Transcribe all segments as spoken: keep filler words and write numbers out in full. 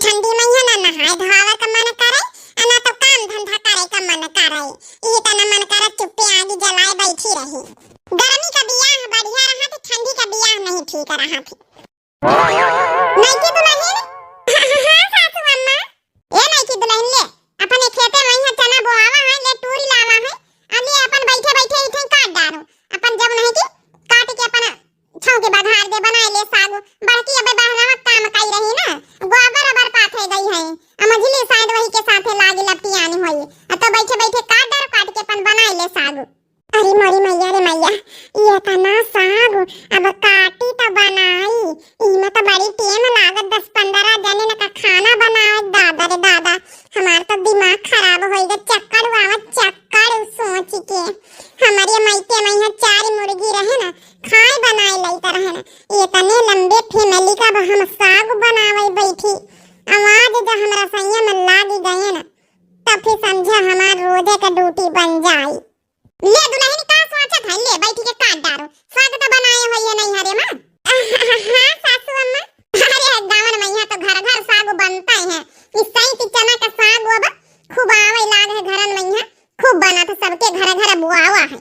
ठंडी मइहाँ ना नहाए धोआवे का मन करे, आ ना तो काम धंधा करे का मन करे। ई तना मन करे चुप्पे आगी जलाए बैठी रही। गर्मी का बियाह बढ़िया रहा थी, ठंडी का बियाह नहीं ठीक रहा थी। नइकी दुलहिन, हाँ सासू अम्मा। ए नइकी दुलहिन ले, अपने खेते मइहाँ चना बोआवा है, ले टूरी लावा है, आ ले अपन बैठे बैठे इठे काट डारो। अपन जब नहीं की काट के अपन छौंके बघार दे, बनाए ले सागु। बड़की अबे बहरवा काम काई रही ना, गोबर अबर पाथे गई है। आ मझली शायद वही के साथे लागी लपटियानी होई। आ तो बैठे बैठे काट डारो, काट के अपन बनाए ले सागु। अरे मोरी मैया रे मैया, ये तना सागु, अब काटी त बनाई। इमा त बड़ी टेम लागत, दस पन्द्रह जने न का खाना बनाए। दादा रे दादा, हमार तो दिमाग खराब होई गे, चक्कर आवत, चक्कर सोच के। हमारे मायके में यहाँ चार मुर्गी रहे ना, खाए बनाए लइत रहे ना, इतने लंबे family का अब हम साग बनावे बैठी। आवाज जो हमरा सैया में लाग गए ना, तब फिर समझा हमार रोजे का duty बन जाई। ले दुलहिन का सोचत है, ले बैठ के काट डारो। साग तो बनाए होइए नैहरे मा। हाँ सासू अम्मा। अरे गावन मइहाँ तो घर घर साग बनता है। ई सैती चना का साग अब खूब आवे लाग है घरन मइहाँ। खूब बनत है, सबके घर घर बुआवा है।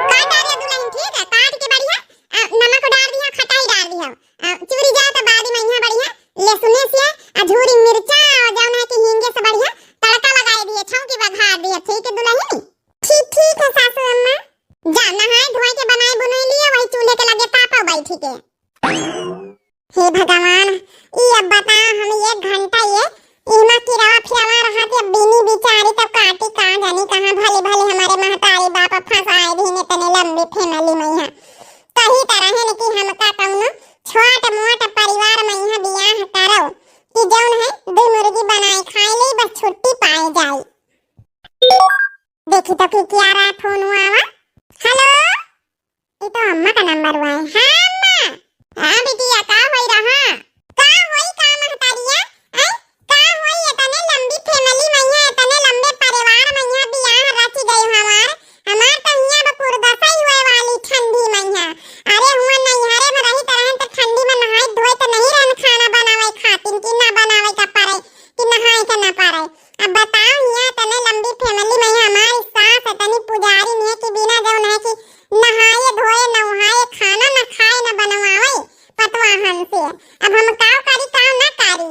काट डारे दुलहिन, ठीक है, काट के बढ़िया, आ, नमक डार दिया, खटाई डार दिया, आ, चूरी जा तो बाद में यहाँ बढ़िया लहसुने से, आ, झूरी मिर्चा, और जौन है कि हींगे से बढ़िया तड़का लगाए दिए, छौंकी बघार दिए, ठीक है दुलहिन? ठीक, ठीक है सासू अम्मा। जा नहाए धोए के बनाए बुनाए लिए, वही चूल्हे के लगे तापा बैठी के। हे भगवान, ई अब बताओ, हम एक घंटा ये इमा किरवा फिरवा रहा थी, अब बीनी बिचारी तो काटी का जानी कहाँ, भले भले हमारे महतारी बाप फंसाए दीन इतने लंबी family मइहाँ। कही तरह है कि हमका कौनो छोट मोट परिवार मइहाँ बियाह करो कि जौन है दो मुर्गी बनाए खाए ले, बस छुट्टी पाए जाए। देखी तो कि कियारा फोन हुआ आवा। हेलो, ई तो अम्मा का नंबर हुआ है। हाँ अम्मा। हाँ बिटिया, का होई रहा? का होई का महतारिया? ऐ, का होई इतने लंबी family मइहाँ, इतने लंबे परिवार मइहाँ बियाह रच गए हमार। हमार तो हियाँ अब कुरदसई हुए वाली ठंडी मइहाँ। अरे हुआँ नैहरे में रही तरहन तो ठंडी में नहाए धोए तो नहीं रहन खाना बनावे खातिन कि ना बनावे का पड़े, कि नहाए के ना पड़े। अब बताओ, हियाँ इतने लंबी family मइहाँ हमारी सास इतनी पुजारी नहीं है कि बिना जौन है कि नहाए धोए, नहाए, खाना न खाए, न बनवावे पतवाहन से। अब हम का करी, का न करी?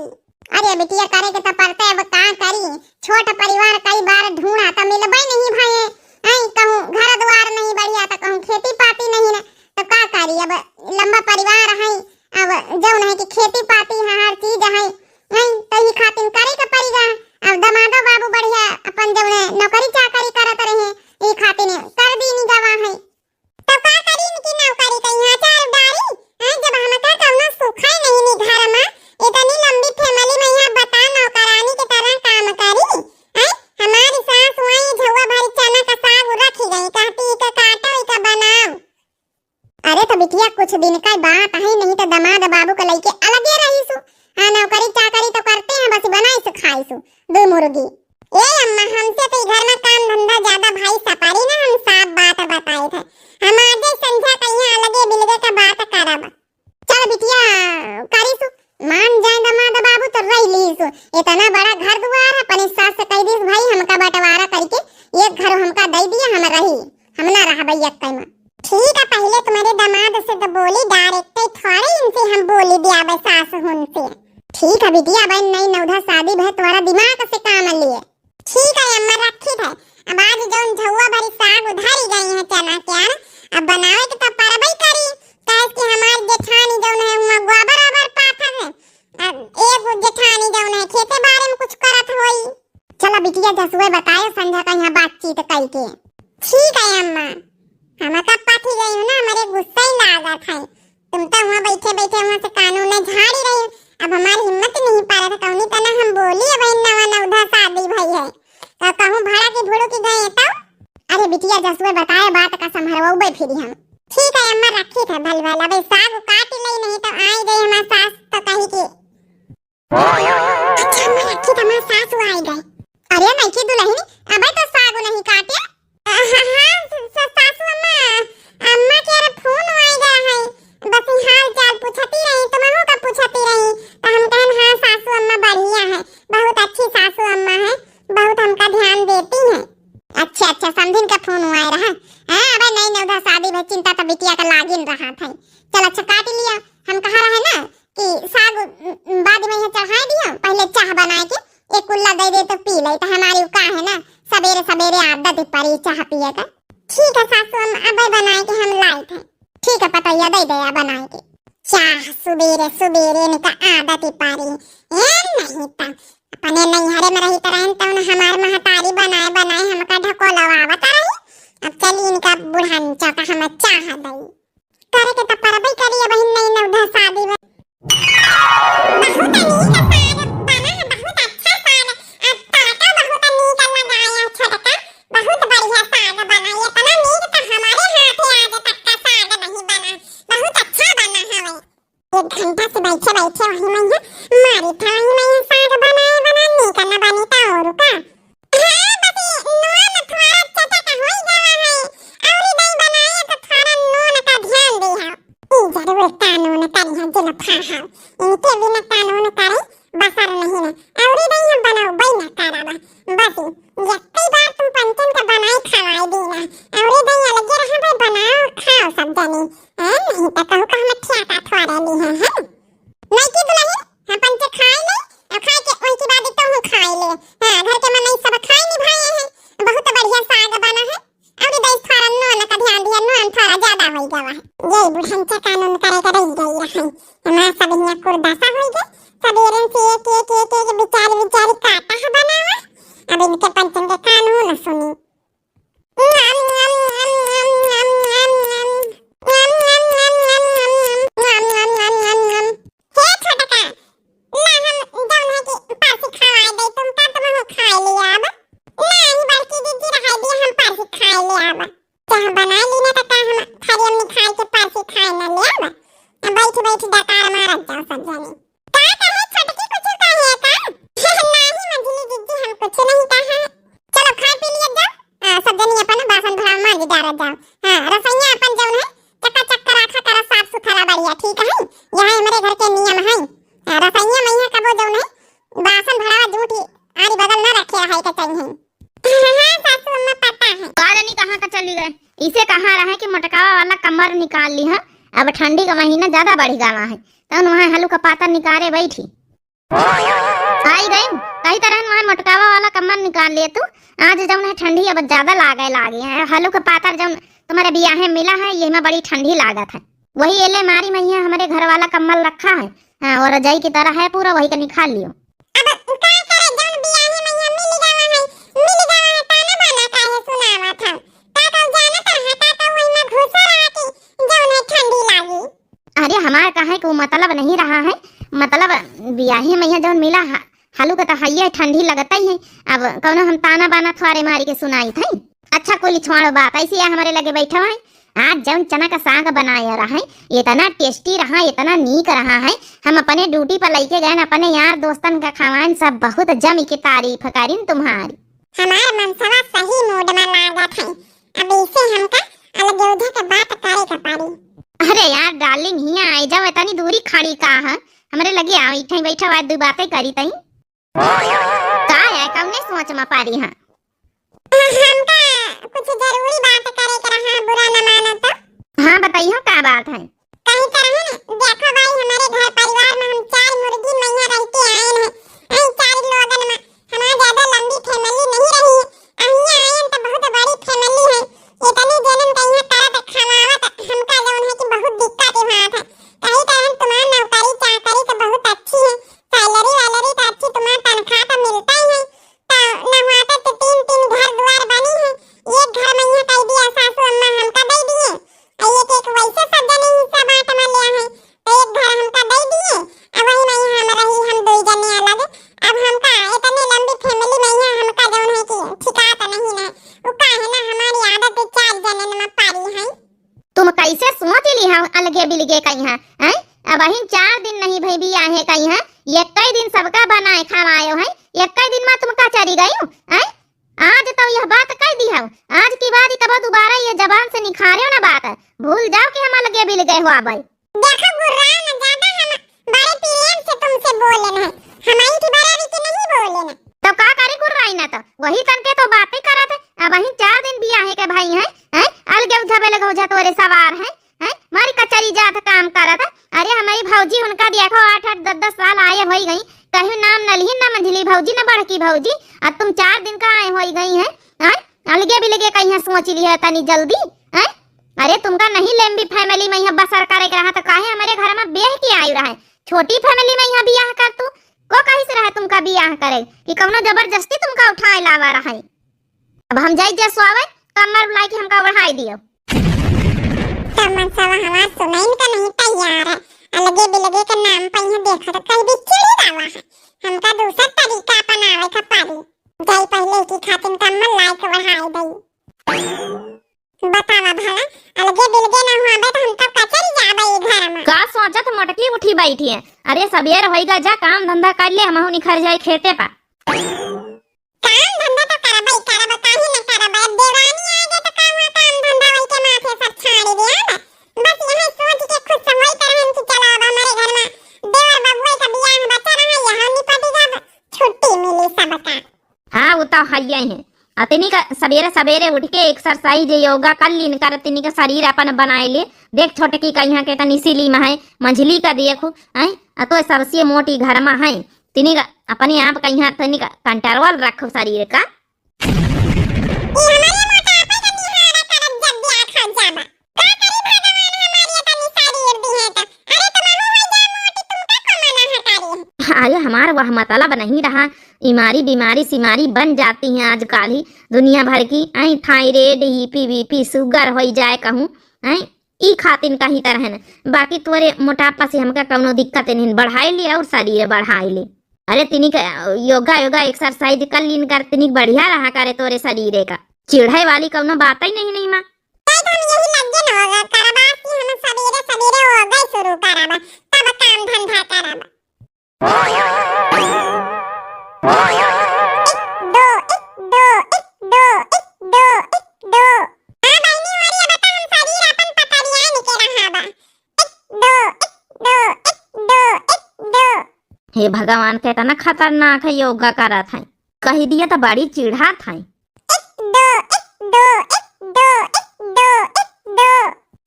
अरे बिटिया, करे के तो पड़ते, अब का करी? छोट परिवार कई बार ढूंढा तो मिलबे नहीं भए। ऐ कहूँ घर द्वार नहीं बढ़िया तो कहूँ खेती पाती नहीं ना, तो का करी? अब लंबा परिवार है, अब जौन है कि खेती पाती है, हर चीज है, हैं, तो ई खातिन करे के पड़ी गा। अब दमादो बाबू बढ़िया अपन जौने नौकरी चाकरी करत रहे, ई खातिन कर दीनी गवा है। तो का करी इनकी नौकरी का यहाँ चार डारी? हैं, जब हमका कौनो सुखै नहीं नी घर में, इतनी लंबी family में यहाँ बता नौकरानी के तरह काम करी? हैं, हमारी सास वहीं झउआ भरी चना का साग रखी गई, कहती इका काटो, इका बनाओ। अरे तो बिटिया, कुछ दिन का बात है, नहीं तो दमाद बाबू का लइके अलगे रहीसु। हाँ, नौकरी चाकरी तो करते हैं, बस बनाइसु खाइसु दो मुर्गी। ए अम्मा, हमसे तो ई घर में काम धंधा ज्यादा भाई सपारी ना, हम साफ बात बताए थे। हम आज संझा का यहाँ अलगे बिलगे का बात करब। चल बिटिया, करीसु, मान जाए दमाद बाबू तो रह लीसु। इतना बड़ा घर दुआर है, अपनी सास से कह दीस, भाई हमका बंटवारा करके एक घर हमका दे दिया, हम रही। हम ना रहबै एक्कै में। ठीक है, पहले तुम्हारे दामाद से तो बोली direct, थोड़े इनसे हम बोली दियाबै सास हुन से। ठीक है बिटिया, अब नई नवधा शादी भय, तुम्हारा दिमाग से काम लिए। ठीक है अम्मा, रखी है। अब आज जौन झउआ भरी साग उधारी गई है चना के आन, अब बनावे के तो परबे करी, काहे कि हमार जेठानी जौन है हुआँ गोबर ओबर पाथत है, अब एगो जेठानी जौन है खेते बारे में कुछ करत होई। चला बिटिया, जसुए बताए संझा का यहाँ बातचीत कई के। ठीक है अम्मा, हम तो पथी गई हूँ ना, हमारे गुस्सा ही लागत है। तुम तो वहाँ बैठे बैठे वहाँ से कानून झाड़ी रही, अब हमारी हिम्मत नहीं पा रहा था, कौनी तना हम बोली, अब इन नवा नवधा शादी भई है, तो कहूँ भड़ा की भुड़ू की गए तो। अरे बिटिया, जसुए बताए बात का संभरवाउबे फिरी हम। ठीक है अम्मा, रखी था भल भल, अबे साग काट ले, नहीं तो आई गई हमार सास तो कही कि अच्छा, अम्मा रखी त हमार सासू आई गई। अरे नइकी दुलहिनी, अबे तो सागु नहीं काटे। अ, हाँ, हाँ, स-, स-, सासू अम्मा, अम्मा के अरे फोन आई गया है, बस हाल चाल पूछती रही, तुमहू का पूछत चाह पिए का। ठीक है सासू अम्मा, अबे बनाए के हम लाइत है। ठीक है पतोहिया, दे दे बनाए के। चाह सुबेरे सुबेरे इनका आदत ही पारी। ए नहीं त अपने नैहरे में रही तरह तौन हमार महतारी बनाए बनाए हमका ढकोलवावत रही। अब चली इनका बुढ़न चौका हम चाह दई। करे के त परबे करी, अब हिन नहीं नौधा शादी में। बहुत नीक साग बना है, बहुत अच्छा साग। अब तड़का बहुत नीक लगाया छोटका, बहुत बढ़िया साग बना। इतना नीक तो हमारे हाथ आज तक का साग नहीं बना, बहुत अच्छा बना हवे। एक घंटा से बैठे बैठे वही में है, मारी था वही में है साग बनाए बना, नीक न बनी तो और का। हाँ, बस ये नून थोड़ा चटक होई गवा है। अउरी दही बनाए तो थोड़ा नून का ध्यान दी है। ई जरूर कानून करी है जुल्फा है। इनके बिना कानून करे बसर नहीं है। अउरी दही हम बनाओ बई ना करब। बस यक्कई बार तुम पंचन का बनाए खवाए दी ना। अउरी दही अलगे रहा भाई, बनाओ खाओ सब जनी। ए, नहीं तो कहू का हम ठेका थोड़ा ली है, है? नहीं की दुल्हन, हम पंचे खाए ले, अब खाए के उनकी बाद तो हम खाए ले। हाँ, घर के मनई सब खाए निभाए हैं। बहुत बढ़िया साग बना है। अउरी दही थोड़ा नून का ध्यान दिया, नून थोड़ा ज्यादा हो गवा है। ये बुढ़न से कानून करे के रह गई रही। हमार सब हियाँ कुर्दासा हो गए। सबेरन से एक, एक, एक, एक विचार, विचार काटा है बनावा। अब इनके पंचन के कानून सुनी। हे छोटका, ला हम जौन है कि परसी खवाए दे तुमका, तुमहू खाए ले आब। नाही बड़की दीदी रहे दिया, हम परसी खाए ले आब। चाह बनाए ली ना त का हम थारी में निकाल के परसी खाए ना ले आब। अब बैठ बैठ डकार मारत जाओ सब जने। का कहे छोटकी, कुछ कहे का? नाही मंझली दीदी, हम कुछ नहीं कहा। चलो खा पी लिया जाओ। आ, सब जनी अपन बासन भरा मांज डारत जाओ। हाँ, रसोइया अपन जौन है चकाचक रखा करा, साफ सुथरा बढ़िया, ठीक है? यह हमरे घर के नियम है। हाँ, रसोइया में यहाँ कबो जौन है बासन भरा जूठी आड़ी बगल ना रखे रहे के चाहिए। हाँ, सासू अम्मा पता है। का जानी कहाँ का चली गए। इसे कहा रहे कि मोटकावा वाला कम्बल निकाल ली है, अब ठंडी का महीना ज्यादा बढ़ गवा है, तौन वहाँ हलू का पातर निकारे बैठी। आई गई, कही तरह वहाँ मोटकावा वाला कम्बल निकाल लिए तू। आज जौन है ठंडी अब ज्यादा लागे लागी है, हलू का पातर जौन तुम्हारे बियाहे मिला है, ये में बड़ी ठंडी लागत है। वही एले मारी मैया हमारे घर वाला कम्बल रखा है, हाँ, और रजाई की तरह है पूरा, वही का निकाल लियो। अब का करे, जौन बियाहे मैया मिल गवा है, मिल गवा है, ताना बाना काहे सुनावत है? का कहू जानत रहे, का कहू वही में घुसो रहा कि जौन है ठंडी लागी। अरे हमार कहे को मतलब नहीं रहा है, मतलब बियाहे मैया जौन मिला हा-, हालू का तो हइये ठंडी लगत ही है। अब कौनो हम ताना बाना थोड़े मारी के सुनाई थई। अच्छा कुल छोड़ो बात, ऐसे या हमारे लगे बैठा है। आज जौन चना का साग बनाया रहा है, इतना tasty रहा, इतना नीक रहा है। हम अपने duty पर लेके गए, अपने यार दोस्तन का खवान, सब बहुत जमी के तारीफ करिन तुम्हारी। हमार मनसवा सही mood में लागत है। अब इसे हमका अलगेउधे के बात करे के पड़ी। अरे यार darling, हियाँ आए जाओ, इतनी दूरी खड़ी का है? हमरे लगे आओ, इठे बैठो, आज दो बातें करी तई। का है, कौने सोच में पारी है? हमका कुछ जरूरी बात करे के रहा, बुरा न मानो तो। हाँ बताइयो, का बात है? कहीं तरह है ना, देखो भाई, हमारे घर परिवार में हम चार मुर्गी मैया रह के आए हैं। ऐ चार लोगन में हमार ज्यादा लंबी family नहीं रही है। अहिया आयन तो बहुत बड़ी family है। इतने जनन का यहाँ करत खवावत हमका जौन है कि बहुत दिक्कत होत है। कहीं तरह तुम्हार नौकरी चाकरी तो बहुत अच्छी है, salary वैलरी तो अच्छी, तुम्हार तनख्वाह तो मिलता ही है। तो न हुआ तो तीन तीन घर दुआर बनी है, एक घर में यहाँ कह दिया सासू अम्मा हमका दे दिए, और एक एक वैसे सब जने हिस्सा बांट में लिया है। तो एक घर हमका दे दिए, अब वही में हम रही, हम दो जने अलग। अब हमका इतने लंबी family में यहाँ हमका जौन है कि ठिकात नहीं ना, वो का है ना, हमारी आदत चार जने में पारी है। तुम कैसे सोच ली हम अलगे बिलगे कहीं हैं, हैं? अब अहिन चार दिन नहीं भई बियाहे कहीं हैं, एक्कई दिन सबका बनाए खवायो है, एक्कई दिन में तुम का चली गई हो, हैं? आज तो यह बात कह दी है, आज की बाद कबो दोबारा ये जबान से निखारियो ना बात, भूल जाओ कि हम अलगे बिलगे हो अब। देखो गुर्राओ न ज्यादा, हम बड़े प्रेम से तुमसे बोले हैं, हमारी की बराबरी की नहीं बोले ना। तो का करे गुर्राई ना, तो वही तन के तो बातें करत है। अब वही चार दिन बियाहे के भाई हैं, हैं? अलगे उधबे लगे हो जा तोरे सवार हैं, हैं? मारी कचरी जात काम करत है। अरे हमारी भौजी उनका देखो आठ आठ दस दस साल आए होई गई, कहीं नाम न लिही, न मंझली भौजी न बड़की भौजी, अब तुम चार दिन का आए होई गई हैं, हैं? अलगे बिलगे कहिया सोच लिहे तनी जल्दी, हैं? अरे तुमका नहीं लंबी family में यहाँ बसर करे के रहा तो काहे हमरे घर में बेह के आयु रहे? छोटी family में यहाँ बियाह कर तू, को कहिस रहे तुमका बियाह करे कि कौनो जबरदस्ती तुमका उठाए लावा रहे? अब हम जाई जे सोवे, कमर बुलाई के हमका ओढ़ाई दियो। तब मनसवा हमार सुनइन का नहीं तैयार है, अलगे बिलगे के नाम पर यहाँ देखा तो कहीं भी चिड़ी रहा है। हमका दूसर तरीका अपनावे का पड़ी। जाई पहले की खातिन कमर लाई के ओढ़ाई दई। बतावा भला, अलगे बिलगे ना हुआबे तो हम तब का चली जाबे ई घर में। का सोचत मोटकी उठी बैठी है? अरे सबेर होइगा, जा काम धंधा कर ले, हमहू निखर जाए खेते पा। काम धंधा तो करबे करब, काहे न करब? अब देवरानी आ गए तो का हुआ, काम धंधा वही के माथे सब छाड़ी दिया ना। बस यही सोच के खुश होई तरहन कि चलो अब हमारे घर में देवर बबुआ का बियाह बचा रहा, यहाँ निपट जाब, छुट्टी मिली सबका। हाँ, वो तो हइये है। अतनी का सबेरे सबेरे उठ के exercise, योगा कर लीन कर, तनी का शरीर अपन बनाए ले। देख छोटकी का यहाँ के तनी सिली में है, मंझली का देखू, हैं? आ तो सबसे मोटी घर में है। तनी का अपने आप का यहाँ तनी का control रखो शरीर का। ई हमारे मोटापे का निहारा करब जब ब्याह खा जाबा। का करी भगवान हमारे तनी शरीर दी है तो। अरे तुम हो जा मोटी, तुमका को मना हटारी है। अरे हमार वह मतलब नहीं रहा, इमारी बीमारी सिमारी बन जाती हैं आजकल ही दुनिया भर की। आई thyroid, BP, BP, sugar होई जाए कहूँ, आई ई खातिन का ही तरह न। बाकी तोरे मोटापा से हमका कौनो दिक्कत नहीं, बढ़ाई ले और शरीर बढ़ाई ले। अरे तनिक योगा योगा exercise कर लीन कर, तनिक बढ़िया रहा करे तोरे शरीर का। चिढ़े वाली कौनो बात ही नहीं, नहीं माँ। तब हम यही लगे न होगा करबा कि हम सबेरे सबेरे योगा शुरू करबा, तब काम धंधा करबा। एक, दो, एक, दो, एक, दो, एक, दो, एक, दो। हाँ बहिनी, हो रही है, बता हम शरीर अपन पकड़िया निके रहा बा। एक, दो, एक, दो, एक, दो, एक, दो। हे भगवान, केतना खतरनाक है योगा करत है। कही दिया तो बड़ी चिढ़ात है। एक, दो, एक, दो, एक, दो, एक, दो, एक, दो।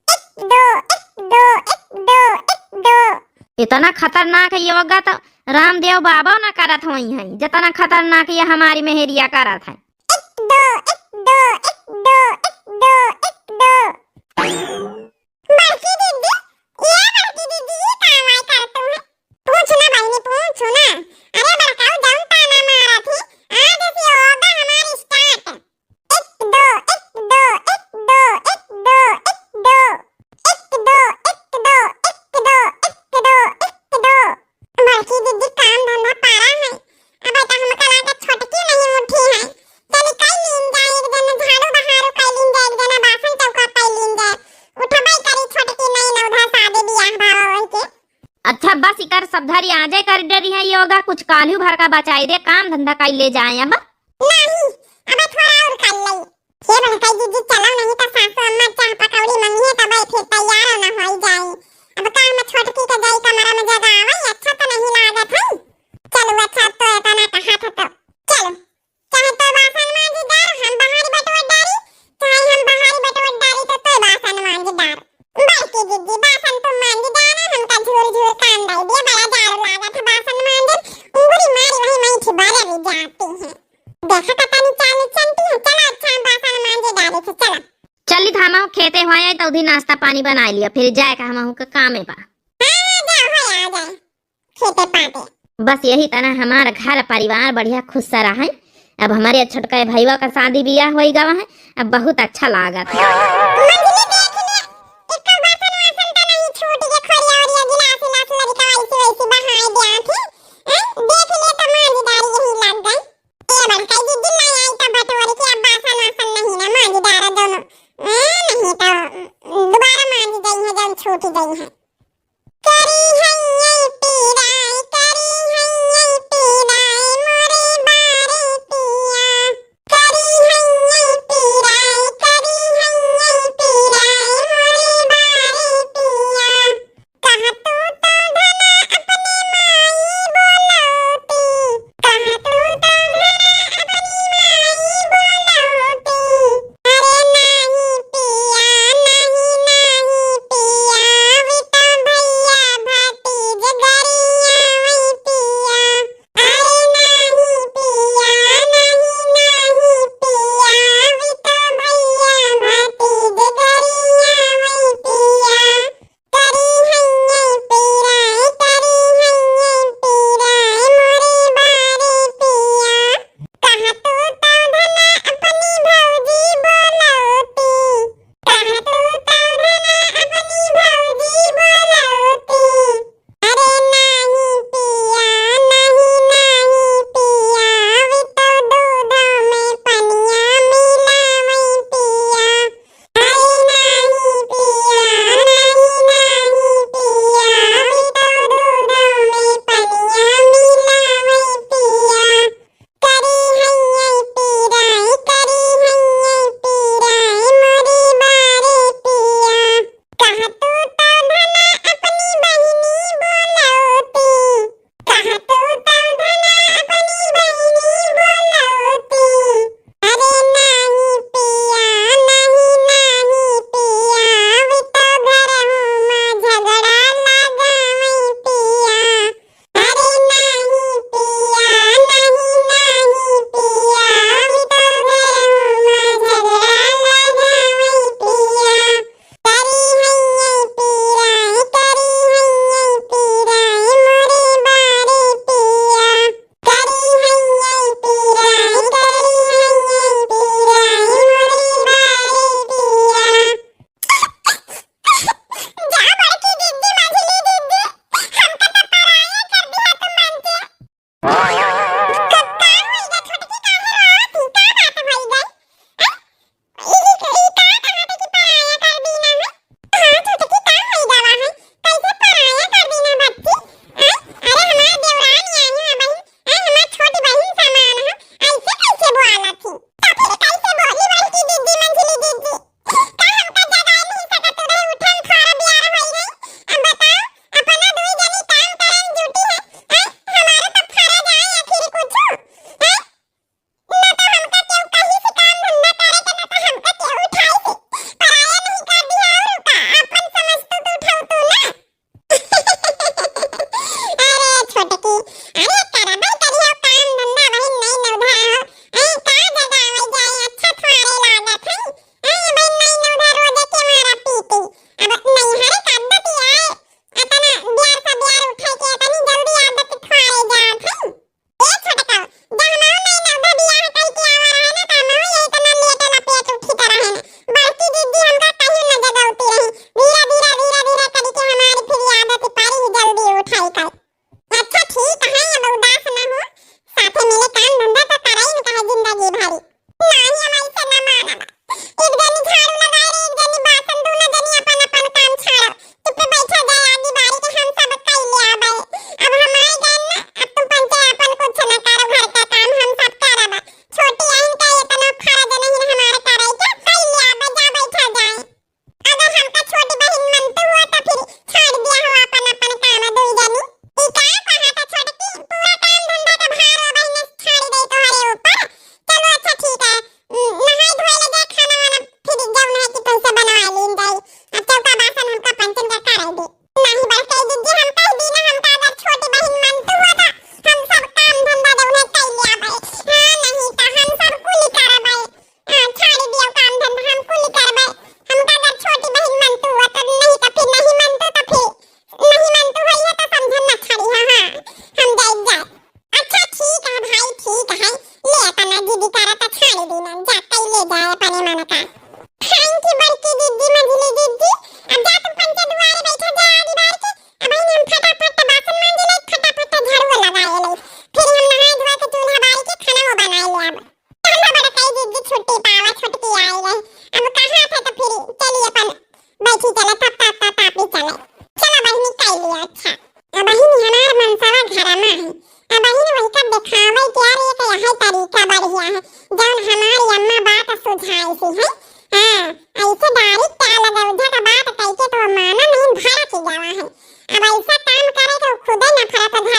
एक, दो, एक, दो, एक, दो, एक, दो। इतना खतरनाक योगा तो रामदेव बाबा ना करत होई हैं, जितना खतरनाक ये हमारी मेहरिया करत है। एक, दो, एक, दो, एक, दो, एक, दो, एक, दो। बड़की दीदी, ए बड़की दीदी, ई का आवाज करतू है? पूछ ना बहिनी, पूछ ना। अरे बड़काऊ जौन ताना मारत ही, आज से योगा हमार start। एक, दो, एक, दो, एक, दो, एक, दो, एक, दो। एक, दो, एक, दो, एक, दो, एक, दो, एक, दो। बड़की दीदी काम धंधा पारा है। अब तो हमका लागे छोटकी नहीं उठी है। चली कई लीन जाए, एक जने झाड़ू बहारू कई लीन जाए, एक जने बासन चौका कई लीन जाए। उठबे करी छोटकी नहीं न उधर शादी बियाह बाबा वही के। अच्छा बस इकर सब धरी आजे कर डरी है योगा, कुछ काल्हू भर का बचाई दे, काम धंधा कई ले जाए अब। नहीं, अब थोड़ा और कर ले। हे बड़काई दीदी, चलो नहीं तो सासू अम्मा चाह पकौड़ी मंगी है, तब फिर तैयार ना होई जाई। अब का हम छोटकी के जाई कमरा में जगावे, अच्छा तो नहीं लागत है। चलो अच्छा, अब तो एतना कहा था तो चलो, चाहे तो बासन मांजी डार, हम बहारी बटोर डारी, चाहे हम बहारी बटोर डारी तो तोय बासन मांजी डार। बड़की दीदी, बासन तुम मांजी डार, हमका झूर झूर कान दे दिए, बड़ा जाड़ लागत है बासन मांजे, उंगली मारी वही मैठी बररी जाती है। देखा कतनी चाल चलती है। चलो अच्छा, हम बासन मांजे डारे थे, चलो। चली था हम खेते हुआ है तो उधी नाश्ता पानी बना लिया, फिर जाए का हम का कामे बा। हाँ, हाँ, जाओ, हो आ जाए खेते पाते। बस यही तरह हमार घर परिवार बढ़िया खुश से रहे। अब हमारे छोटका भईवा का शादी बियाह होई गवा है, अब बहुत अच्छा लागत है। मंझली देख ले, एको बासन वासन तो नहीं छूट के खोरिया ओरिया गिलास उलास लड़का वैसे वैसे बहाए दिया थे। हैं? देख ले तो मांझी डारी यही लग गई। ए बड़काई दीदी, मैं आई तो बटोर के अब बासन वासन नहीं ना मांझी डारा दोनों। ए, नहीं तो दोबारा मांझी गई है जब छूट गई है। करी हैया पिराई, करी हैया पिराई, मोरे बारे पिया। करी हैया पिराई, करी हैया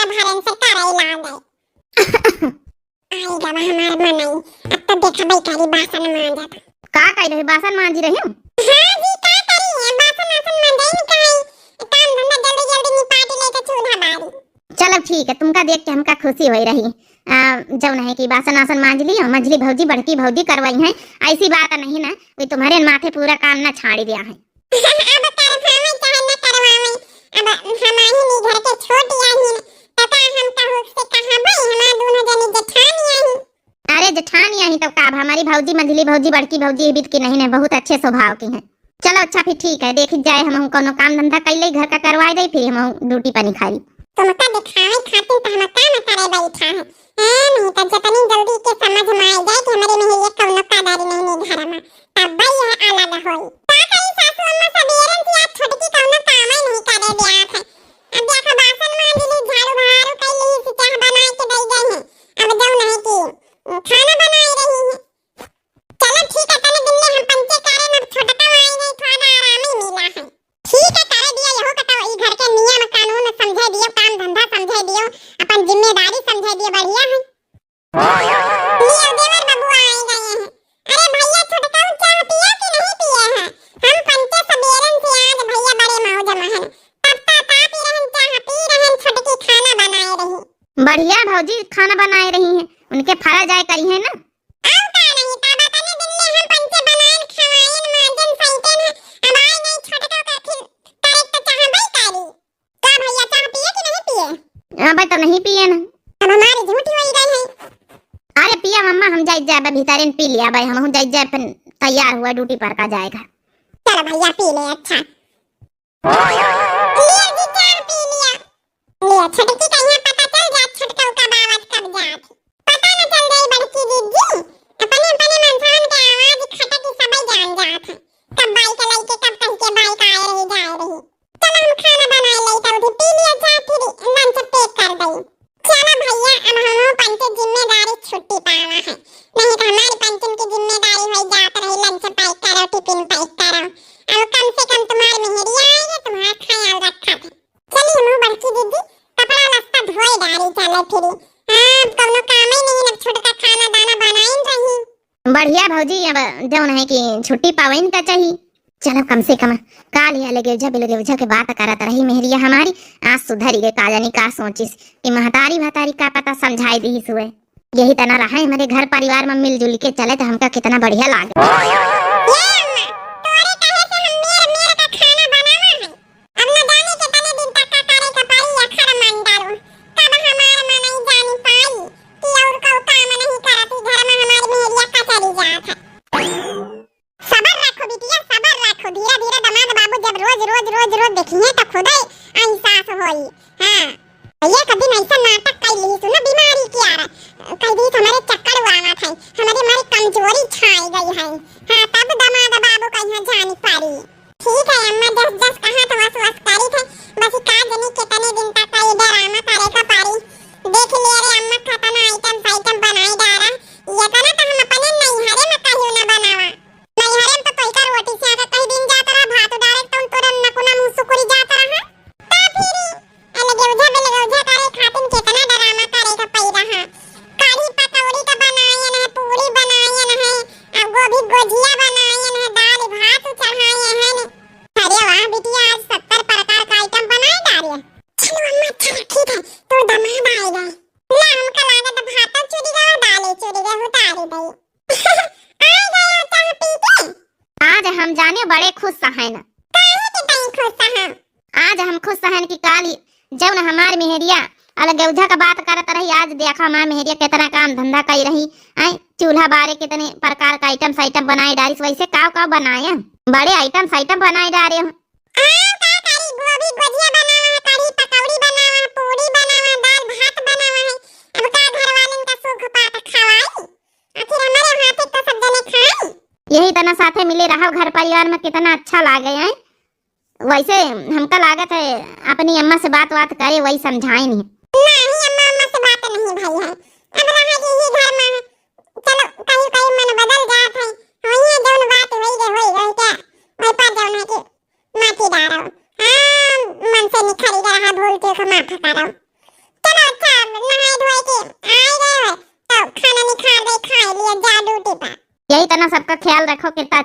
भरन से करे लागे। आई गवा हमार मनई, अब तो देखबे करी बासन मांजत। का कह रहे, बासन मांजी रही हूँ? हाँ जी, का करी, हम बासन आसन मांजे ही नहीं कहीं, काम धंधा जल्दी जल्दी निपाट ले तो चूल्हा बारी। चलो ठीक है, तुमका देख के हमका खुशी होई रही। आ, जौन है कि बासन आसन मांज लियो, मझली भौजी, बड़की भौजी करवाई हैं, ऐसी बात नहीं ना, वे तुम्हारे माथे पूरा काम ना छाड़ी दिया है। अब करवावे चाहे न करवावे, अब हम आही नी घर के छोट आही, त का हम कहू से कहबै, हमार दोनों जनी जेठानी आही। अरे जेठानी आही तब का, अब हमारी भौजी, मंझली भौजी, बड़की भौजी, ई बीत की नहीं ने, बहुत अच्छे स्वभाव की हैं। चलो अच्छा फिर ठीक है, देखी जाए, हमहू कौनो काम धंधा कैले घर का करवाए दे, फिर हमहू ड्यूटी पर निखारी। तुमका दिखावे खातिर तो हम काम करे बैठा है, हाँ, नहीं तो जितनी जल्दी के समझ में आ जाए कि हमारे में ये कौनो कदारी नहीं ने घर में, तब यह अलग होई। का करी सासू अम्मा, सबेरन से आज छोटकी कौनो कामे नहीं करे देत है। अब देखो बासन मांज ली, झाड़ू बहारू कर ली, से चाह बनाए के दे गई है। अब जौन है कि खाना बनाए रही है। चलो ठीक है, तने दिन में हम पंचे करे न, छोटका माई गई, थोड़ा आराम ही मिला है। ठीक है, करे दियो, यहो कटाओ, ई घर के नियम कानून समझे दियो, काम धंधा समझे दियो, अपन जिम्मेदारी समझे दियो, बढ़िया है। लियो, देवर बबुआ आए गए हैं। अरे भैया, छोटका चाह पिया कि नहीं पिए हैं? हम पंचे सबेरन से आज भैया बड़े मौज में हैं। तब तक आप ही रहन, चाह पी रहन, छोटकी खाना बनाए रही। बढ़िया भौजी खाना बनाए रही हैं, उनके फरा जाए करी है ना। और का नहीं, तब तने दिन ले हम पंचे बनाएन, खवाएन, मांजन, सैतन है। अब आए गए छोटका का फिर करे तो चाहबे करी। का भैया, चाह पिए कि नहीं पिए? अबे तो नहीं पिए ना। अब हमारी झूठी होई गई है। अरे पिया मम्मा, हम जाई जाए भीतरे पी लिया भाई, हम जाई जाए फिर तैयार हुआ ड्यूटी पर का जाएगा। चलो भैया पी ले, अच्छा। लिया जी, चाह पी लिया। लिया, छोटकी का यहाँ पता चल जात, छोटका का बावत कब जात। पता न चल जाई बड़की दीदी, अपने अपने मनसान के आवाज खटकी सबई जान जात है। कब बाई के लइके कब कह के बाई का आए रही जाए रही। चलो हम खाना बनाए लई, तब भी पी लिया, जा फिर लंच पैक कर दई। चलो भैया, अब हम पंचे जिम्मेदारी छुट्टी पावा है, नहीं तो हमारी पंचन की जिम्मेदारी होई जात रही, लंच पैक करो, टिफिन पैक करो। अब कम से कम तुम्हारी मेहरिया आई है, तुम्हारा ख्याल रखा था। चली हम बड़की दीदी कपड़ा लत्ता धोए डारी, चले फिरी। हाँ, अब कौनो काम ही नहीं, अब छोटका खाना दाना बनाइन रही। बढ़िया भौजी, अब जौन है कि छुट्टी पावइन का चाही। चलो कम से कम काल या लगे जब लगे उझा के बात करत रही मेहरिया हमारी, आज सुधरी गए, का जानी का सोचिस कि महतारी भतारी का पता समझाई दी सुए। यही तना रहा है हमारे घर परिवार में मिलजुल के चले तो हमका कितना बढ़िया लागे। ये अम्मा, तोरे कहे से हम मेर मेर का खाना बनावा है। अब न जाने कितने दिन तक का करे के पड़ी अखर मंडल। तब हमार मनई जानी पाई कि और कऊ काम नहीं करती, घर में हमारी मेहरिया कचरी जात है। सबर रखो बिटिया, सबर रखो, धीरे धीरे दमाद बाबू जब रोज रोज रोज रोज देखिए तो खुदे एहसास होई। हाँ, एक दिन ऐसा नाटक कर ली सुनो बीमारी की आरा, कह दी हमारे चक्कर आवत है, हमारी हमारी कमजोरी छाई गई है। हाँ, तब दमाद बाबू कहीं जानी पारी। ठीक है अम्मा, जस जस कहा तो वस वस करी थे, बस का जनी कितने दिन तक का ये डरामा करे का पारी। देख लिया रे अम्मा, खतना आइटम साइटम बनाई डारा, ये तना तो हम अपने नैहरे में कहियो ना बनावा। नैहरे में तो तोइका रोटी से आके कई दिन जात रहा, भात डारे तो तुरंत नकुना मुंह सुकुरी जात रहा। ता फिर अलगे उझा बेलगे उझा करे खातिन कितना डरामा करे का पई रहा। कढ़ी पकौड़ी का बनायन है, पूरी बनायन है, अब गोभी गोजिया बनायन है, दाल भात चढ़ाए हैं। अरे वाह बिटिया, आज सत्तर प्रकार का आइटम बनाए डारे। चलो अम्मा, अच्छा ठीक है, तो दमाद आए गए। ना हमका लागत भात चुरी गवा, दाल चुरी गवा, उतारी दई। आ गया चाह पी के। आज हम जाने बड़े खुश हैं। काहे के तई खुश हैं? आज हम खुश हैं कि काल जौन हमार मेहरिया अलगौझा का बात करत रही, आज देखा हमार मेहरिया कितना काम धंधा कई रही। आई चूल्हा बारे कितने प्रकार का आइटम साइटम बनाए डारिस, वैसे काव काव बनाए, बड़े आइटम साइटम बनाए डारे हो। आ का करी, गोभी गोजिया बनावा है, कढ़ी पकौड़ी बनावा है, पूरी बनावा है, दाल भात बनावा है। अब का घर वालन का सूख पात खवाई? आखिर हमारे हाथे तो सब जने खाई। यही तना साथे मिले रहो, घर परिवार में कितना अच्छा लागे है। वैसे हमका लागत है अपनी अम्मा से बात बात करे, वही समझाए नहीं। नहीं अम्मा, अम्मा से बात नहीं भई है। अब रहा यही घर में, चलो कहीं कहीं मन बदल जात है। वही है जौन बात वही रहे, वही रहे क्या, वही पर जौन है कि माफी डारो। हाँ, मन से निखरी गया है, भूल चूक माफ करो। चलो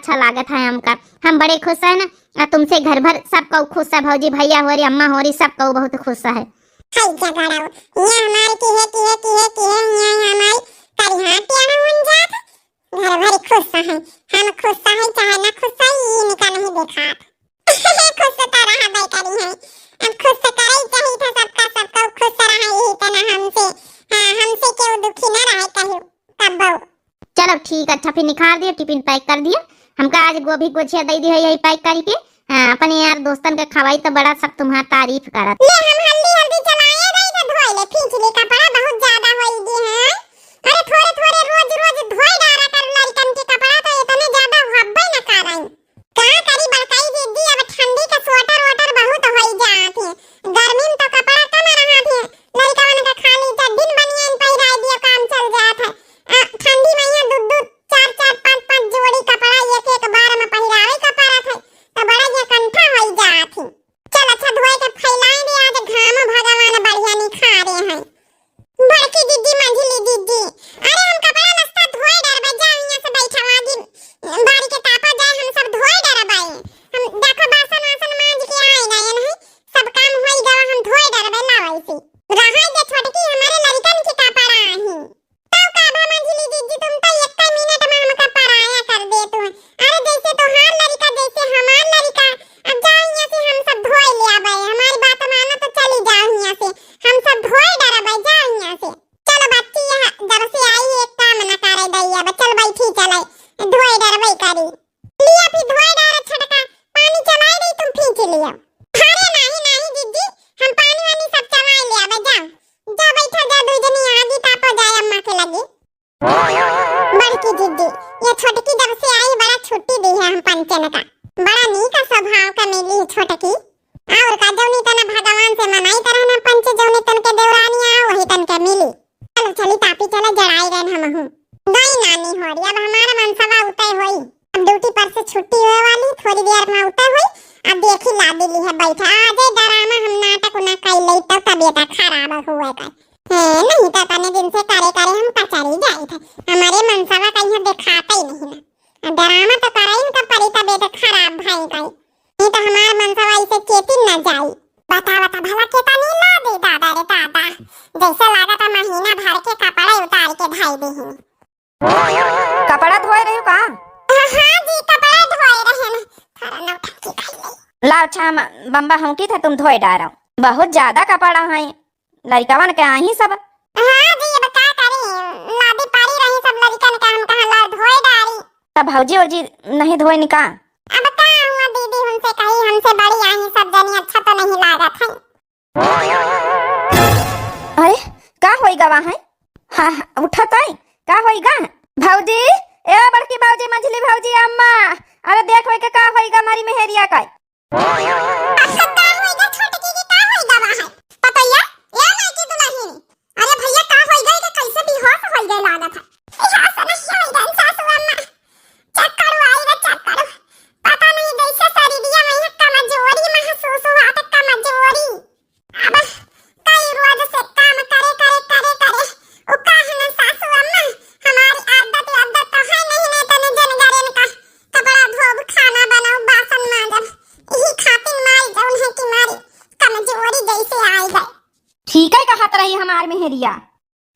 अच्छा लागत है हमका। हम बड़े खुश है ना, आ तुमसे घर भर सब कउ खुश है, भौजी, भैया होरी, अम्मा होरी, सब कउ बहुत खुश है। हाय झगड़ाऊ, ये हमार किहे, किहे, किहे, किहे, ये हमार करिहा टियाना बन जात। घर भर खुश है, हम खुश है चाहे ना खुश है, ये इनका नहीं देखात। खुश तो रहबे करी है, अब खुश तो करे ही चाहिए था सबका, सबका खुश रहे, यही तो ना हमसे, हाँ, हमसे केहू दुखी ना रहे कहियो, कब्बो। चलो ठीक, अच्छा फिर निकाल दिया, टिफिन पैक कर दिया। हमका आज गोभी गोछिया दे दिया, यही पैक करके। हाँ, अपने यार दोस्तन के खवाई तो बड़ा सब तुम्हार तारीफ करत। ले हम हल्दी हल्दी चलाए रही तो धोए ले, फींच ले कपड़ा बहुत ज्यादा होई दी है। अरे थोड़े थोड़े रोज रोज धोए डारा कर लड़कन के कपड़ा तो इतने ज्यादा हब्बे न करन। का करी बड़काई दीदी, अब ठंडी के स्वेटर वोटर बहुत होई जात है। गर्मी में तो कपड़ा कम रहत है। लड़कवन के खाली चड्ढी बनियान पहिराई दियो, काम चल जात है। आ, ठंडी में यहाँ दू दू, चार चार, पाँच पाँच जोड़ी कपड़ा एक एक बार में पहिरावे के पड़त है, तो बड़ा ये कंठा होई जात है। चल अच्छा धोए के फैलाए दे, आज घाम भगवान बढ़िया निखारे हैं। बड़की दीदी, मंझली दीदी, अरे हम कपड़ा लत्ता धोए डरबे, जा हियां से बैठवा दी, बारी के तापा जाए, हम सब धोए डरबे। हम देखो बासन वासन मांज के आए ना, ये नहीं सब काम होई गवा, हम धोए डरबे, लाओ ऐसे। रहे दे छोटकी, हमारे लड़कन के कपड़ा आही। तब का भा मंझली दीदी, तुम तो एक मिनट में हमका पराया कर दे तू। अरे जैसे तोहार लड़का, जैसे हमार लड़का, अब जाओ हियां से, हम सब धोए ले आबे, हमारी बात मानो तो चली जाओ हियां से, हम सब धोए डरबे, जाओ हियां से। चलो बच्ची, यह जब से आई है, एक काम न करे दई, अब चल बैठी चले, धोए डरबे करी। लिया फिर धोए डार छोटका, पानी चलाए दे, तुम फींच लियो। अरे नहीं, नहीं दीदी, हम पानी वानी सब चलाए ले आबे, जाओ, जा बैठा, जा दुई जनी आगी तापो जाए अम्मा के लगी। बड़की दीदी, ये छोटकी जब से आई बड़ा छुट्टी दी है हम पंचन का, बड़ा नीक स्वभाव का मिली है छोटकी। और का जौनी तना भगवान से मनाई तरह ना पंच जौनी तन के देवरानी आओ वही तन के मिली। चलो चली तापी चला जड़ाई गए हम हूँ। गई नानी होरी, अब हमारा मनसवा उतय होई। अब ड्यूटी पर से छुट्टी होए वाली, थोड़ी देर में उतय होई। अब देखी लादी ली है बैठा, आजे ड्रामा हम नाटक ना कई ले तब तबीयत खराब हुए का। हे, नहीं तो तने दिन से करे करे हम कचरी जाइत है। हमारे मनसवा कहीं देखाते ही नहीं ना। ड्रामा तो करे इनका परी तबीयत खराब भाई का। नहीं तो हमार मनसवा ऐसे चेतिन ना जाई। बता बता भला केतनी लादी दादा रे दादा। जैसे लागत है महीना भर के कपड़ा उतार के धाई दे हैं। कपड़ा धोए रही का? हाँ, हाँ जी, कपड़ा धोए रहे ना। थारा नौटंकी खाई ले। ला अच्छा, हम बम्बा हूँ की था, तुम धोए डारो। बहुत ज्यादा कपड़ा है, लड़कवन के आही सब। हाँ जी, अब का करी, लादी पारी रही सब लड़कन के, हम कहाँ ला धोए डारी। तब भौजी वौजी नहीं धोए निका? अब का हुआ दीदी, हमसे कही, हमसे बड़ी आही सब जनी, अच्छा तो नहीं लागत है। अरे, का होई गवा है? हाँ, हाँ, उठत है? का होई गा? भौजी, ए बड़की भौजी, मंझली भौजी, अम्मा, अरे देख होई के का होई गा हमारी मेहरिया का? अच्छा, का होई गा छोटकी के, का होई गवा है? पतैया, ए माई की दुल्हन, अरे भैया, का होई गा के कैसे बेहोश होई गा लागत है? ए, हाँ, समस्या होई गा सासू अम्मा। चक्कर आई रे चक्कर। पता नहीं जैसे शरीरिया में एक कमजोरी महसूस हुआ, तो कमजोरी। अब कई रोज से काम करे, करे, करे, करे, उ का है ना सासू अम्मा, हमारी आदत, आदत तो है नहीं, नहीं तने जनगरेन का कपड़ा धोब, खाना बनाओ, बासन मांजब, यही खातिर मारी जौन है कि मारी कमजोरी जैसे आई गए। ठीक है कहत रही हमार मेहरिया।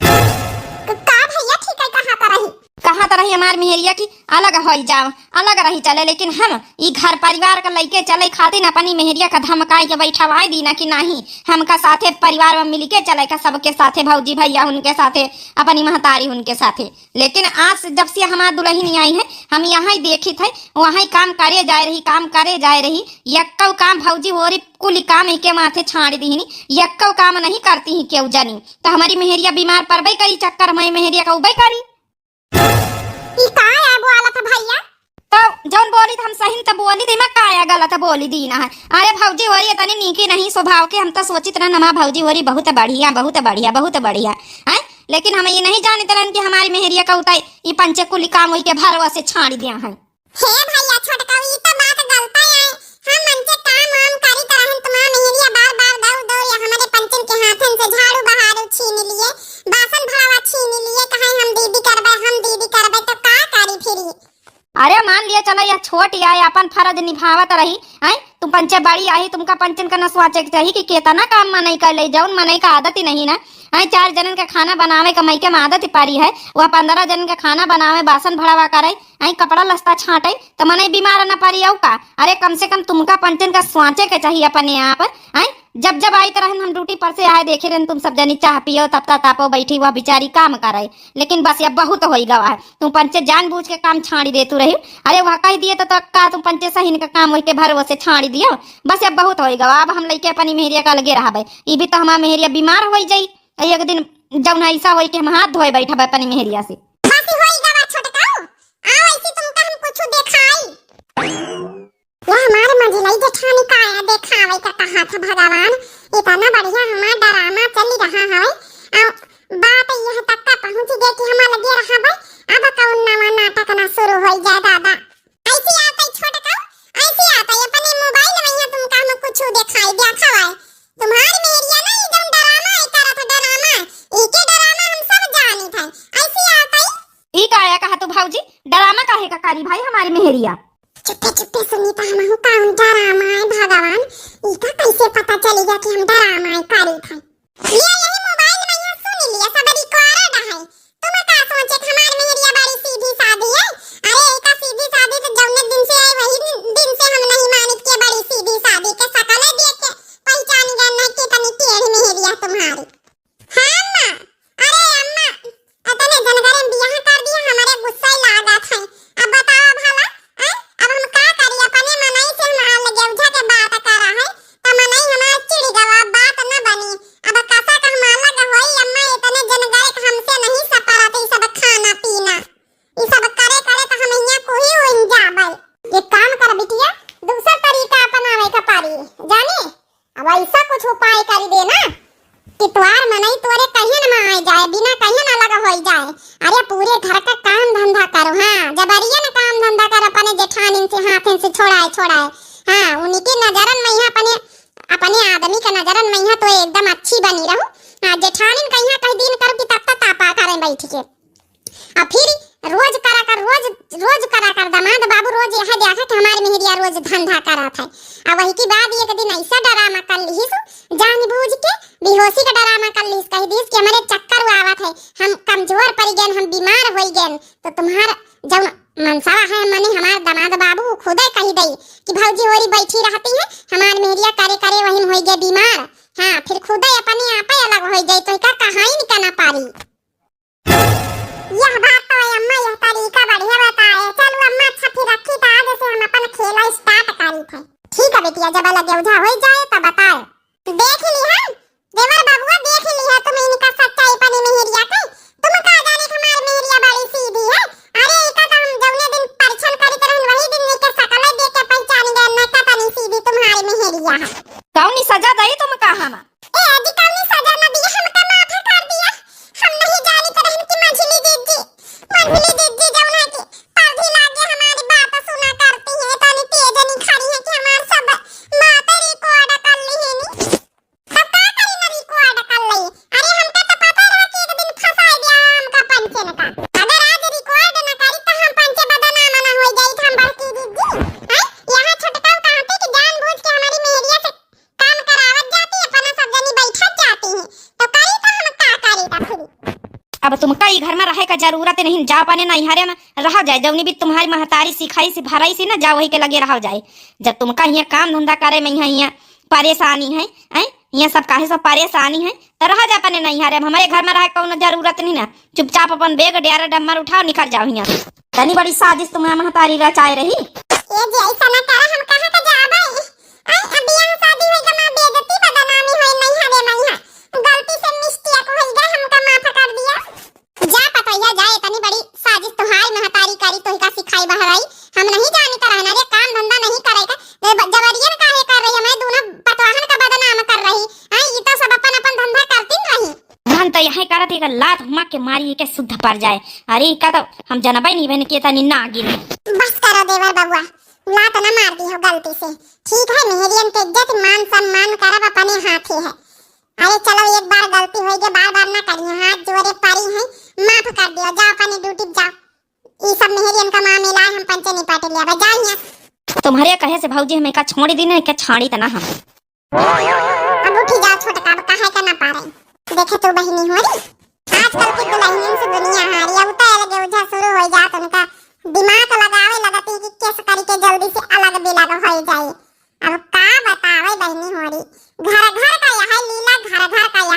क-, का भैया ठीक है, कहाँ पर रही? कहाँ पर रही हमार मेहरिया की अलग होई जाओ, अलग रही चले, लेकिन हम ई घर परिवार का लइके चले खातिर अपनी मेहरिया का धमकाई के बैठवाई दी ना कि नहीं, हमका साथे परिवार में मिल के चले का, सबके साथे, भौजी भैया उनके साथे, अपनी महतारी उनके साथे। लेकिन आज से जब से हमार दुल्हन आई है, हम यहाँ ही देखित है, वहाँ ही काम करे जाए रही, काम करे जाए रही, यक्कौ काम भौजी होरी कुल काम एके माथे छाड़ दीहनी, यक्कौ काम नहीं करती ही केहू जनी। तो हमारी मेहरिया बीमार पड़बे करी, चक्कर हमारी मेहरिया का उबे करी। ई का है बोलत भैया? तो जौन बोली त हम सही त बोली दी, मैं काया गलत बोली दी ना है। अरे भौजी होरी इतनी नीकी नहीं स्वभाव के, हम तो सोचित रहन हमार भौजी होरी बहुत बढ़िया, बहुत बढ़िया, बहुत बढ़िया है, लेकिन हम ये नहीं जानित रहन कि हमारी मेहरिया का उताई ई पंचे कुली काम होई के भरवा से छाड़ दिया है। हे भैया छोटका, ई तो बात गलत है। हम मन से काम वाम करी तरहन तुम्हार मेहरिया बार बार दौड़ दौड़ या हमारे पंचन के हाथन से झाड़ू बहारू छीन लिए, बासन भड़वा छीन लिए, कहे हम दीदी करबे, हम दीदी करबे, तो का करी फिर? अरे मान लिया चला, यह छोट या अपन फरज निभावत रही। हैं, तुम पंचे बड़ी आही, तुमका पंचन का न सोचे के चाही कि केतना काम मनई कर ले, जौन मनई का आदत ही नहीं ना। हैं, चार जनन के खाना बनावे का मइके में आदत ही परी है, वह पन्द्रह जनन के खाना बनावे, बासन भड़वा करे, हैं, कपड़ा लत्ता छाटे, त मनई बीमार न परी, अउ का? अरे, कम से कम तुमका पंचन का सोचे के चाही अपने आप। हैं, जब जब आइत रहन हम ड्यूटी पर से आए, देखे रहन तुम सब जनी चाह पियो, तपता तापो, बैठी वह बिचारी काम करे, लेकिन बस अब बहुत होई गवा है। तुम पंचे जानबूझ के काम छाड़ी देतू रही। अरे, वह कह दिए तो, तो का तुम पंचे सहिन का काम वही के भरोसे छाड़ी दियो? बस अब बहुत होई गवा, अब हम लइके अपनी मेहरिया का अलगे रहबे। ई भी तो हमार मेहरिया बीमार होई जाई, एक दिन जौन ऐसा होई कि हम हाथ धोए बैठबे अपनी मेहरिया से। बस होई गवा छोटकाऊ, आओ ऐसी तुमका हम कुछ देखाई। ये हमार मंझिलई जेठानी का है, देखावे का कहा था भगवान, इतना बढ़िया हमार ड्रामा चल रहा है। अब बात यह तक का पहुँच गई कि हम अलगे रहबे, अब कौन नवा नाटक ना शुरू होई जाए दादा। ऐसी आते छोटका, ऐसी आते अपने मोबाइल में यहाँ तुमका हम कुछ देखाई, देखावे। तुम्हारी मेहरिया ना, ये जौन ड्रामा है करत है, ड्रामा, इके ड्रामा हम सब जानी थे। ऐसी आते। ई का है कहा तू भौजी, ड्रामा काहे का करी भाई हमारी मेहरिया? चुप्पे चुप्पे सुनी त हमहू कौन ड्रामा है भगवान, इका कैसे पता चली गया कि हम ड्रामा है करी थे? ये यही मोबाइल में यहाँ सुन लिया, सब रिकॉर्ड है। तुम का सोचे कि हमार मेहरिया बड़ी सीधी सादी है? अरे, एका सीधी सादी तो जौने दिन से आई, वही दिन, दिन से हम नहीं मानित के बड़ी सीधी सादी के। शकल देख के पहचान गए ना कि तनी टेढ़ी मेहरिया तुम्हारी। हाँ अम्मा, अरे अम्मा, इतने जनगरे में बियाह कर दिया, हमारे गुस्सा ही लागत है। अब बताओ भला, हैं? अब हम का करी? अपने मनई से हम अलगे उझा के बात करा है, त मनई हमार चिढ़ गवा, बात न बनी। अब कसा का हम अलग होई अम्मा, इतने जनगरे के हमसे नहीं सपरत ई सब खाना पीना, ई सब करे करे त हम यहाँ कोही होइन जाबे। एक काम कर बिटिया, दूसर तरीका अपनावे के पड़ी, जाने? अब ऐसा कुछ उपाय करी दे ना कि तोहार मनई तोरे कहियन में आए जाए, बिना कहियन अलग होई जाए। अरे पूरे घर का काम धंधा करो, हाँ, जबरियन काम धंधा कर, अपने जेठानिन से हाथन से छोड़ाए छोड़ाए, हाँ, उनकी नजरन में यहाँ अपने, अपने आदमी के नजरन में यहाँ तो एकदम अच्छी बनी रहू। हाँ, जेठानिन का यहाँ कह दिन करू कि तब तक तापा करें बैठ के। आ फिर रोज करा कर, रोज, रोज करा कर, दामाद बाबू रोज यह देखा कि हमार मेहरिया रोज धंधा करत है। आ वही की बाद एक दिन ऐसा ड्रामा कर लिहिस, जानबूझ के बेहोशी का ड्रामा कर लिहिस, कह दिस कि हमरे चक्कर आवत है, हम कमजोर पड़ गए, हम बीमार हो गए। तो तुम्हार जौन मनसवा है, मने हमार दामाद बाबू खुदे कह दई कि भौजी होरी बैठी रहती है, हमार मेहरिया करे करे वही में हो गए बीमार। हाँ, फिर खुदे अपने आपे अलग हो जाए, तो का कहाइन का ना पारी। यह बात तो है अम्मा, यह तरीका बढ़िया बताए। चलो अम्मा, अच्छा फिर रखी, तो आज से हम अपन खेला start करी थे। ठीक है बिटिया, जब अलग उझा हो जाए तब बताए। देख ली हम, देवर बबुआ, देख ली है तुम इनका सच्चाई अपनी मेहरिया के। तुम का जाने कि हमार मेहरिया बड़ी सीधी है। अरे इका तो हम जौने दिन परीक्षण करी रहन वही दिन इनके शकल देख के पहचान गए न का तनी सीधी तुम्हारी मेहरिया है। कौनी सजा दई तुम का हम? ए, अजी कौनी सजा न दिया, हमका माफ कर दिया। हम नहीं जानित रहन कि मझली जिज्जी, मझली जिज्जी जौन है कि पर्धी लागे हमारी बात सुना करती है, इतनी तेज निखरी है कि हमार सब बात record कर ली है नी। तब का करी न record कर ली? अरे हमका तो पता रहा कि एक दिन फंसाई दिया हमका पंचे न का। अगर आज record न करी तो हम पंचे बदनाम न हो जाई, हम बड़की जिज्जी। हैं? यहाँ छोटका कहते कि जानबूझ के हमारी मेहरिया से काम करावत जाती, अपना सब जनी बैठत जाती हैं, तो करी तो हम का करी त फिर? अब तुमका ई घर में रहे का जरूरत नहीं, जा अपने नैहरे में रह जाए, जौनी भी तुम्हारी महतारी सिखाई से भराई से ना, जा वही के लगे रह जाए। जब तुमका यहाँ काम धंधा करे में यहाँ, यहाँ परेशानी है, हैं? यहाँ सब काहे सब परेशानी है, तो रह जा अपने नैहरे। अब हमारे घर में रहे कौनो जरूरत नहीं ना, चुपचाप अपन बैग डेरा डम्मर उठाओ, निकल जाओ यहाँ। तनी बड़ी साजिश तुम्हारी महतारी रचाए रही। ए जे ऐसा ना करा, हम कहाँ का जाबे? आई, अब बियाह शादी होई के माँ बेइज्जती बदनामी होई, नहीं हवे मैया। गलती से mistake होई गए, हमका माफ कर दिया। जा पतोहिया जा, इतनी बड़ी साजिश तुम्हारी महतारी करी, तोहिका सिखाई बहराई। हम नहीं जानी तो रहना रे, काम धंधा नहीं करे का, तो ब-, जबरियन काहे कर रही, हमें दोनों पतवाहन का बदनाम कर रही। आई, ये तो सब अपन अपन धंधा करती न रही। मन तो यही करत है कि लात हुमा के मारी के शुद्ध पड़ जाए। अरे, का तो हम जनबे नहीं बन के तनी नागिन। बस करो देवर बबुआ, लात ना मार दी हो गलती से। ठीक है, मेहरियन के इज्जत, मान सम्मान करब अपने हाथे है। अरे चलो, एक बार गलती होई गई, बार बार ना करिए, हाथ जोड़े पड़ी हैं, माफ कर दियो, जाओ अपने duty पे जाओ। ई सब मेहरियन का माँ में इलाज हम पंचे निपट लिया, बस जाओ यहाँ। तुम्हरे कहे से भौजी हमें का छोड़ी दी ना, क्या छाड़ी तना हम। अब उठी जाओ छोटका, अब काहे का ना पारे। देखे तू बहिनी हो री, आजकल के दुल्हनियन से दुनिया हारी,